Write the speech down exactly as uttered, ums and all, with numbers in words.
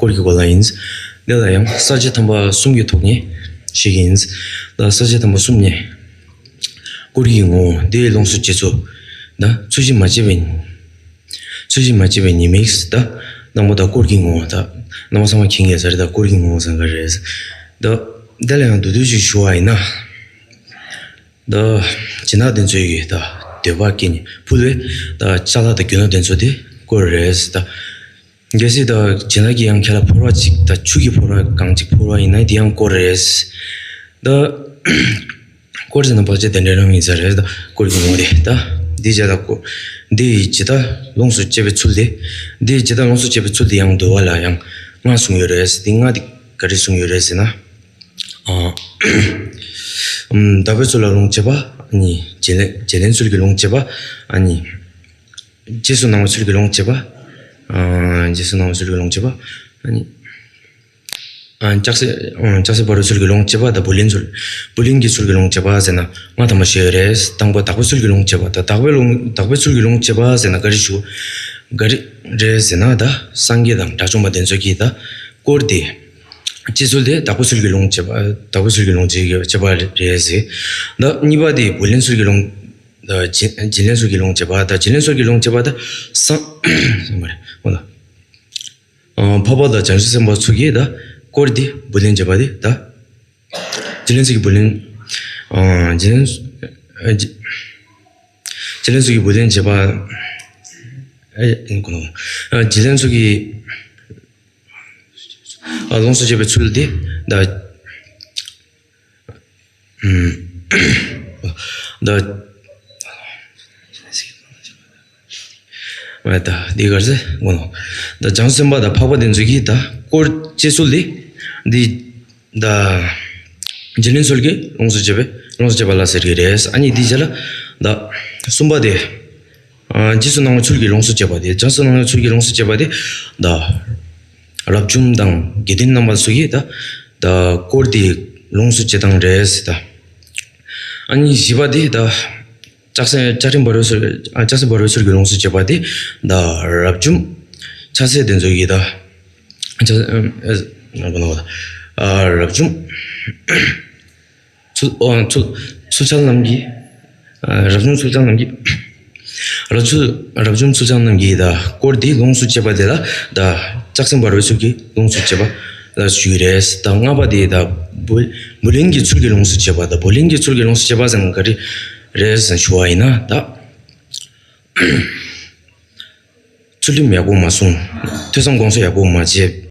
སྐོར་གྱི་སྐོར་ལ་ཡིན། འདི་ལ་ཡང་ས་བཅད་དམ་པ་གསུམ་གྱི་ཐོག་ནས་བཤད་ཀྱི་ཡིན། ད་ས་བཅད་དམ་པ་གསུམ་ནས། སྐོར་གྱི་ངོ་བོ་དེ་ལོངས་སུ་སྤྱད་ཚུལ། ད་ཚུལ་བཞིན་མ་སྤྱད་པའི། ཚུལ་བཞིན་མ་སྤྱད་པའི་ཉེས་དམིགས། ད་དང་པོ་ད་སྐོར་གྱི་ངོ་བོ། ད་རྣམ་པ་ཚང་མ་མཁྱེན་གྱི་ཡོད་ས་རེད། ད་སྐོར་གྱི་ངོ་བོ་ཟེར་ག་རེ་རེད། ད་འདི་ལ་ཡང་བསྡུས་བསྡུས་ཤིག་ཞུ་བ་ཡིན་ན། ད་སྦྱིན་བདག་དེ་ཚོའི་གི་ད་འདོད་པ་སྐྱེས་ནས་ཕུལ་བའི་ད་ཅ་ལག་དང་རྒྱུ་ནོར་དེ་ཚོ་དེ་སྐོར་རེད། ད་གལ་སྲིད་ད་སྦྱིན་བདག་གིས་ཡང་ཁྱེད་ལ་ཕོར་བ་གཅིག་ད་ཆུ་གི་ཕོར་བ་གང་གཅིག་ཕུལ་བ་ཡིན་ན་དེ་ཡང་སྐོར་རེད། ད་སྐོར་ཟེར་ན་ཕལ་ཆེར་དེ་འདྲ་རང་ཡིན་ས་རེད། ད་སྐོར་གྱི་ངོ་བོ་དེ་ད་འདི་བྱས་ད་སྐོར། འདི་ཡི་ཇི་ལྟར་ལོངས་སུ་སྤྱད་པའི་ཚུལ་དེ། འདི་ཡི་ཇི་ལྟར་ལོངས་སུ་སྤྱད་པའི་ཚུལ་དེ་ཡང་འདུལ་བ་ལ་ཡང་ལྔ་གསུངས་ཡོད་རེད། འདི་ལྔ་དེ་ག་རེ་གསུངས་ཡོད་རེད་ཟེར་ན། ཨ། ཨམ། བདག་པོའི་ཚུལ་ལ་ལོངས་སྤྱད་པ། ཨ་ནི་བརྗེ་ལེན། བརྗེ་ལེན་ཚུལ་གྱིས་ལོངས་སྤྱད་པ། ཨ་ནི་རྗེས་སུ་གནང་བའི་ཚུལ་གྱིས་ལོངས་སྤྱད་པ། ཨ། རྗེས་སུ་གནང་བའི་ཚུལ་གྱིས་ལོངས་སྤྱད་པ། ཨ་ནི། ཨ། ལྕགས་སྲེག་ཨ། ལྕགས་སྲེག་འབར་བའི་ཚུལ་གྱིས་ལོངས་སྤྱད་པ་དང་བུ་ལོན་ཚུལ། བུ་ལོན་གྱི་ཚུལ་གྱིས་ལོངས་སྤྱད་པ་ཟེར་ན་ལྔ་ཐམ་པ་བཤད་ཡོད་རེད། དང་པོ་བདག་པོའི་ཚུལ་གྱིས་ལོངས་སྤྱད་པ་དང་། བདག་པོའི་ལོངས། བདག་པོའི་ཚུལ་གྱིས་ལོངས་སྤྱད་པ་ཟེར་ན་ག་རེ་ཞུ། ག་རེ་རེད་ཟེར་ན། ད་སངས་རྒྱས་དང་དགྲ་བཅོམ་པ་དེ་ཚོ་གིས་ད་སྐོར་དེ། སྤྱད་ཚུལ་དེ་བདག་པོའི་ཚུལ་གྱིས་ལོངས་སྤྱད་པ། བདག་པོའི་ཚུལ་གྱིས་ལོངས་སྤྱད་སྤྱད་པ་རེད་ཟེར། ད་གཉིས་པ་དེ་བུ་ལོན་ཚུལ་གྱིས་ལོངས། ད་བྱིན། བྱིན་ལེན་ཚུལ་གྱིས་ལོངས་སྤྱད་པ། ད་བྱིན་ལེན་ཚུལ་གྱིས་ལོངས་སྤྱད་པ་ད་སངས། སོང་བ་རེད། འོ་ད། ཨ། འཕགས་པ་དང་བྱང་ཆུབ་སེམས་དཔའ་ཚོ་གིས་ད་སྐོར་དེ་བུ་ལོན་བྱེད་པ་དེ་ད། བྱིན་ལེན་ཚུལ་གྱིས་བུ་ལོན། ཨ། བྱིན་ལེན། ཨ། བྱིན། བྱིན་ལེན་ཚུལ་གྱིས་བུ་ལོན་བྱེད་པ། ཨ། ཡིན་གོ་ནོ། ཨ། བྱིན་ལེན་ཚུལ་གྱིས། ཨ། ལོངས་སུ་སྤྱད་པའི་ཚུལ་དེ་ད། ཨུམ། ད། ཨ། ད་འདི་ག་རེ་ཟེར་གོ་ནོ། ད་བྱང་སེམས་དཔའ་དང་འཕགས་པ་དེ་ཚོ་གིས་ད་སྐོར་སྤྱད་ཚུལ་དེ། འདི་ད་བྱིན་ལེན་ཚུལ་གྱིས་ལོངས་སུ་སྤྱད་པའི། ལོངས་སུ་སྤྱད་པ་ལ་ཟེར་གྱི་རེད། ཨ་ནི་འདི་རྗེས་ལ་ད་གསུམ་པ་དེ། ཨ། རྗེས་སུ་གནང་བའི་ཚུལ་གྱིས་ལོངས་སུ་སྤྱད་པ་དེ། རྗེས་སུ་གནང་བའི་ཚུལ་གྱིས་ལོངས་སུ་སྤྱད་པ་དེ་ད་རབ་བྱུང་དང་དགེ་འདུན་རྣམ་པ་ཚོ་གིས་ད་ད་སྐོར་དེ་ལོངས་སུ་སྤྱད་སྟངས་རེད་ཟེར་ད། ཨ་ནི་བཞི་པ་དེ་ད་ལྕགས་སྲེག་ལྕགས་སྲེག་འབར་བའི་ཚུལ། ཨ། ལྕགས་སྲེག་འབར་བའི་ཚུལ་གྱིས་ལོངས་སུ་སྤྱད་པ་དེ་ད་རབ་བྱུང་ཕྱག་འཚལ་དེ་ཚོ་གིས་ད། ལྕགས། ཨ། ཨ། ཨ། རབ་བྱུང་ཚུལ། ཨ། ཚུལ། ཚུལ་འཆལ་རྣམས་ཀྱིས། ཨ། རབ་བྱུང་ཚུལ་འཆལ་རྣམས་ཀྱིས། རབ་ཚུལ། རབ་བྱུང་ཚུལ་འཆལ་རྣམས་ཀྱིས་ད་སྐོར་དེ་ལོངས་སུ་སྤྱད་པ་དེ་ལ་ད་ལྕགས་སྲེག་འབར་བའི་ཚུལ་གྱིས་ལོངས་སུ་སྤྱད་པ་ལ་ཞུ་གི་རེད། ད་ལྔ་པ་དེ་ད་བུ། བུ་ལོན་གྱི་ཚུལ་གྱིས་ལོངས་སུ་སྤྱད་པ། ད་བུ་ལོན་གྱི་ཚུལ་གྱིས་ལོངས་སུ་སྤྱད་པ་ཟེར་ན་ག་རེ་རེད་ཟེར་ཞུ་བ་ཡིན་ན། ད་ཚུལ་ཁྲིམས་ཡག་པོ་མ་སྲུང་། ཐོས་བསམ་སྒོམ་གསུམ་ཡག་པོ་མ་བྱས།